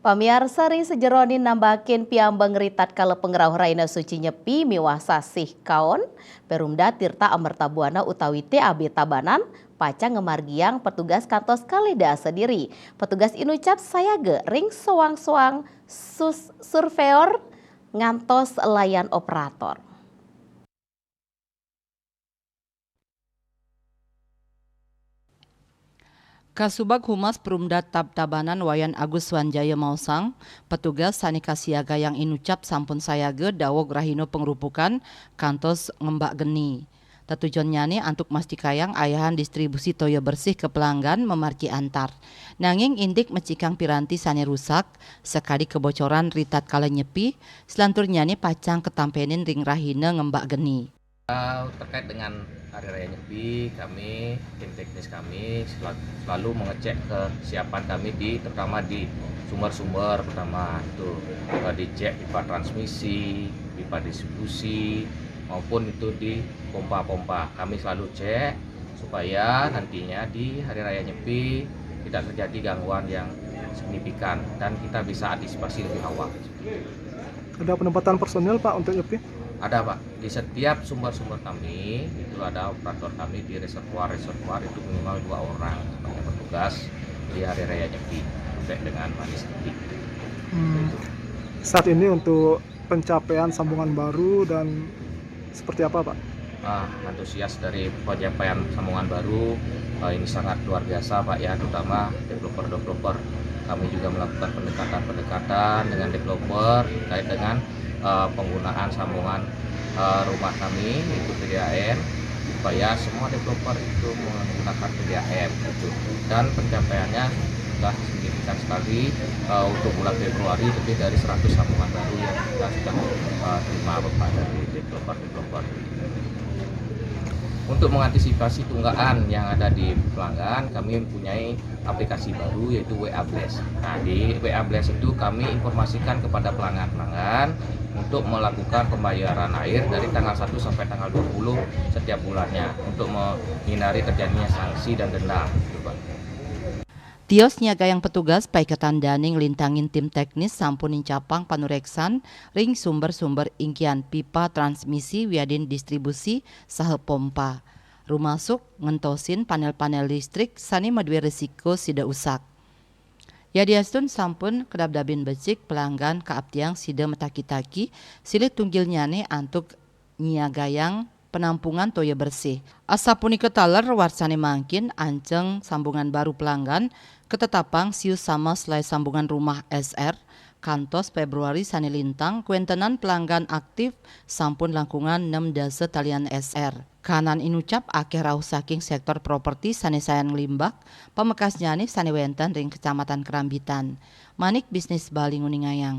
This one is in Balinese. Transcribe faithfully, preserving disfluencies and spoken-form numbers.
Pamiarsa, ring sajeroning nambakin piambeng ri tatkala pangrauh Rahina Suci Nyepi miwah sasih Kaon, Perumda Tirta Amerta Buana utawi T A B Tabanan pacang ngamargiang petugas kantos kalih dasa diri. Petugas inucap sayaga ring soang-soang sus-, surveyor ngantos layan operator. Kasubag Humas Perumda Tab-, Tabanan Wayan Agus Wanjaya maosang, petugas sane kasiagayang inucap sampun sayaga daweg rahina pangrupukan kantos ngembak geni. Tetujonnyane antuk mastikayang ayahan distribusi toya bersih ka pelanggan mamargi antar. Nanging indik mecikang piranti sane rusak, sakadi kebocoran ritatkala nyepi, selanturnyane pacang katampenin ring rahina ngembak geni. Uh, terkait dengan Hari Raya Nyepi, kami, tim teknis kami sel-, selalu mengecek kesiapan kami di, terutama di sumber-sumber, pertama itu, uh, dicek pipa transmisi, pipa distribusi, maupun itu di pompa-pompa. Kami selalu cek supaya nantinya di Hari Raya Nyepi tidak terjadi gangguan yang signifikan dan kita bisa antisipasi lebih awal. Ada penempatan personil, Pak, untuk Nyepi? Ada, Pak. Di setiap sumber-sumber kami, itu ada operator kami di reservoir-reservoir itu minimal dua orang yang bertugas di Hari Raya Nyepi sampai dengan manis Nyepi. Hmm. Saat ini untuk pencapaian sambungan baru dan seperti apa, Pak? Ah, antusias dari pencapaian sambungan baru, eh, ini sangat luar biasa, Pak, ya, terutama developer-developer. Kami juga melakukan pendekatan-pendekatan dengan developer terkait dengan, eh, penggunaan sambungan, eh, rumah kami, itu P D A M, supaya semua developer itu menggunakan P D A M gitu. Dan pencapaiannya sudah signifikan sekali, eh, untuk bulan Februari lebih dari seratus sambungan baru yang kita sudah, eh, terima, Bapak, dari developer-developer. Untuk mengantisipasi tunggakan yang ada di pelanggan, kami mempunyai aplikasi baru yaitu W A Blast. Nah, di W A Blast itu kami informasikan kepada pelanggan-pelanggan untuk melakukan pembayaran air dari tanggal satu sampai tanggal dua puluh setiap bulannya untuk menghindari terjadinya sanksi dan denda, gitu, Pak. Tios nyiagayang petugas Paiketan Dane nglintangin tim teknis sampun nincapang panureksan ring sumber-sumber inggihan pipa transmisi wiadin distribusi saha pompa, rumasuk ngentosin panel-panel listrik sane madue resiko sida usak. Yadiastun sampun kadabdabin becik pelanggan kaaptiang sida mataki-taki silih tunggilnyane antuk nyiagayang panampungan toya bersih. Asapunika taler, warsa sane mangkin anceng sambungan baru pelanggan katetapang siu sama selai sambungan rumah S R, kantos Februari sane lintang, kawentenan pelanggan aktif sampun langkungan nem dasa talian S R. Kahanan inucap akeh rauh saking sektor properti sane sayan nglimbak, pamekasnyane sane wenten ring Kecamatan Kerambitan. Manik Bisnis Bali nguningayang.